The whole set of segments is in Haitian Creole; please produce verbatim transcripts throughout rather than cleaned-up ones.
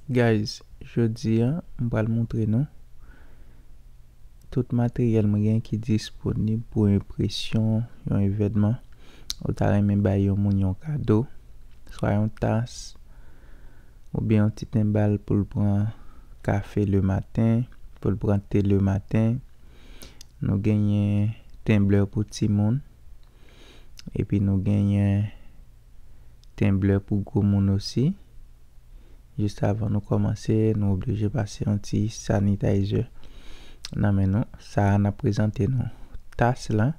Guys, jodi a, m pral montre nou tout materyèl mwen gen ki disponib pou enpresyon yon evènman. Ou ta renmen bay yon moun yon kado, swa yon tas, oubyen yon ti tenbal pou l pran kafe le maten, pou l pran te le maten. Nou genyen tenblè pou timoun. Epi nou genyen tenblè pou gwo moun osi. Jis avan nou kòmanse, nou oblije pase yon ti sanitizer nan men nou. Sa a, n ap prezante nou tas la,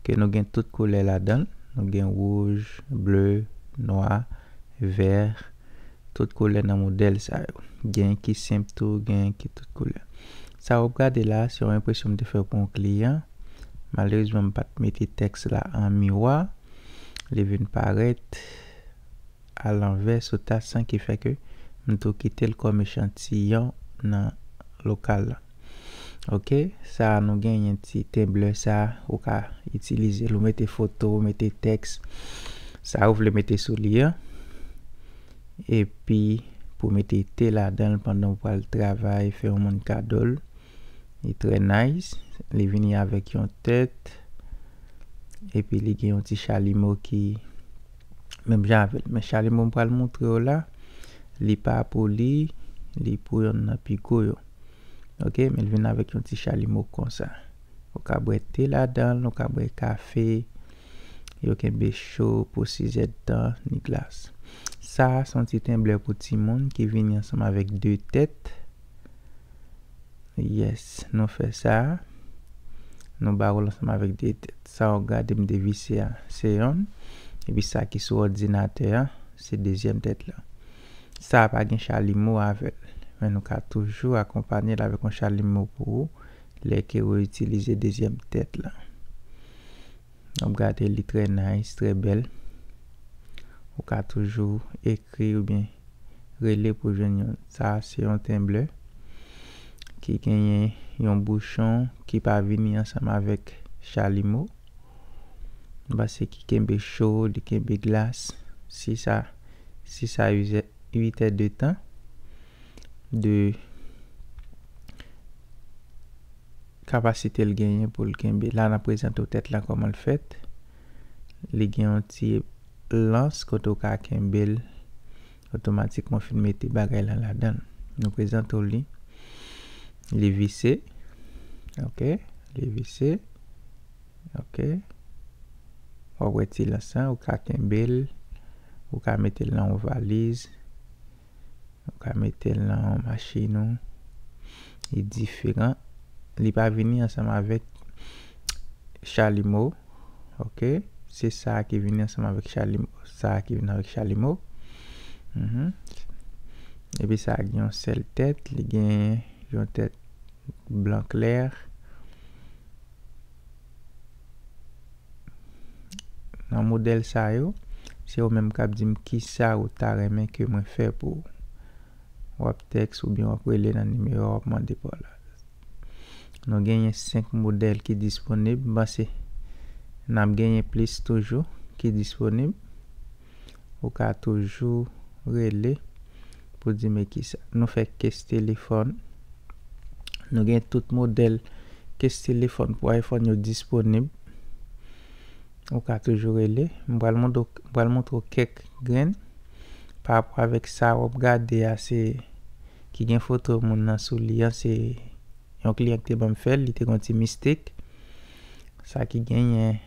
ke nou gen tout koulè ladan l. Nou gen wouj, ble, nwa, vè, tout koulè nan modèl sa yo. Gen ki senp tou, gen ki tout koulè. Sa w ap gade la, se yon enpresyon m te fè pou yon kliyan. Malerezman, m pa t mete tèks la an miwa. Li vin parèt alanvè sou tas lan ki fè ke m tou kite l kòm echantiyon nan lokal la. Ok, sa a nou genyen ti tenblè sa a, ou ka itilize l, ou mete foto, ou mete tèks, sa ou vle mete sou li an. Epi pou mete te ladan l pandan w pral travay, fè yon moun kado l. Li trè nice. Li vini avèk yon tèt. Epi li gen yon ti chalimo ki menm jan avè l. Men chalimo m pral montre w la, li pa pou li, li pou yonn nan pi gwo yo. Ok, men l vin avèk yon ti chalimo konsa. Ou ka bwè te ladan l, ou ka bwè kafe. Yo kenbe cho pou sizèdtan, ni glas. Sa a se yon ti tenblè pou timoun ki vini ansanm avèk de tèt. Yes, nou fè sa. Nou ba w l ansanm avèk de tèt. Sa w gade m devise a, se yonn. Epi sa ki sou òdinatè a, se dezyèm tèt la. Sa a pa gen chalimo avè l. Men nou ka toujou akonpanye l avèk yon chalimo pou ou lè ke ou itilize dezyèm tèt la. W ap gade li trè nice, trè bèl. Ou ka toujou ekri oubyen rele pou jwenn yon. Sa a se yon tenblè ki genyen yon bouchon ki pa vini ansanm avèk chalimo. M panse ki kenbe cho, li kenbe glas. Si sa, si sa uit è de tan de kapasite l genyen pou l kenbe. La, n ap prezante w tèt la kòman l fèt. Li gen yon ti lans kote w ka kenbe l otomatikman w fin mete bagay la ladan l. Nou prezante w li. Li vise. Ok, li vise. Ok. W ap wè ti lans lan, ou ka kenbe l, ou ka mete l nan yon valiz, ou ka mete l nan yon machin ou. Li diferan. Li pa vini ansanm avèk chalimo. Ok. Se sa a ki vini ansanm avèk chalimo. Sa a ki vini avèk chalimo. Mhm. Epi sa a gen yon sèl tèt. Li gen yon tèt blan klè. Nan modèl sa yo, se ou menm k ap di m kisa ou ta renmen ke mwen fè pou ou. W ap tèks oubyen w ap rele nan nimewo a w ap mande pou la. Nou genyen senk modèl ki disponib. M panse n ap genyen plis toujou ki disponib. Ou ka toujou rele pou di men kisa. Nou fè kes telefòn. Nou gen tout modèl kes telefòn pou iPhone yo disponib. Ou ka toujou rele. M pral montre w, m pral montre w kèk grenn. Pa rapò avèk sa w ap gade a, se ki gen foto moun nan sou li an, se yon kliyan ki te ban m fè l, li te gen yon ti mistik. Sa ki genyen,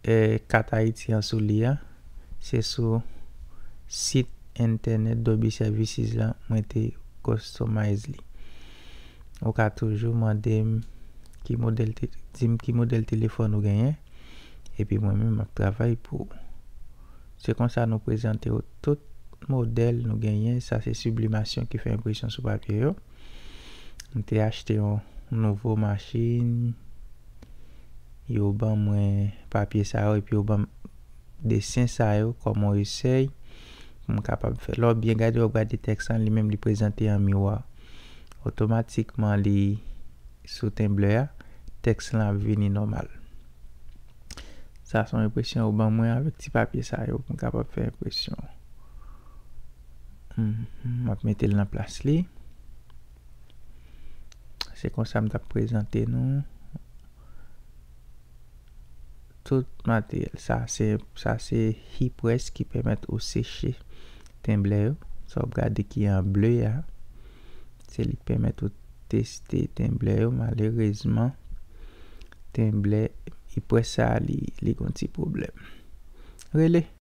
eh, kat Ayiti an sou li an, se sou sit entènèt Dolby Services la, mwen te customize li. Ou ka toujou mande m ki modèl te, di m ki modèl telefòn ou genyen, epi mwen menm m ap travay pou ou. Se konsa nou prezante w tout modèl nou genyen. Sa se siblimasyon ki fè enpresyon sou papye yo. M te achte yon nouvo machin. Yo ban mwen papye sa yo epi yo ban m desen sa yo kòm yon esèy pou m kapab fè. Lè w byen gade, w ap gade tèks lan, li menm li prezante an miwa. Otomatikman, li sou tenblè a, tèks lan ap vini nòmal. Sa se yon enpresyon yo ban mwen avèk ti papye sa yo pou m kapab fè enpresyon. M ap mete l nan plas li. Se konsa m t ap prezante nou tout materyèl. Sa se, sa se heat press ki pèmèt ou seche tenblè yo. Sa w ap gade ki an ble a, se li k pèmèt ou teste tenblè yo. Malerezman, tenblè heat press sa li, li gon ti pwoblèm. Rele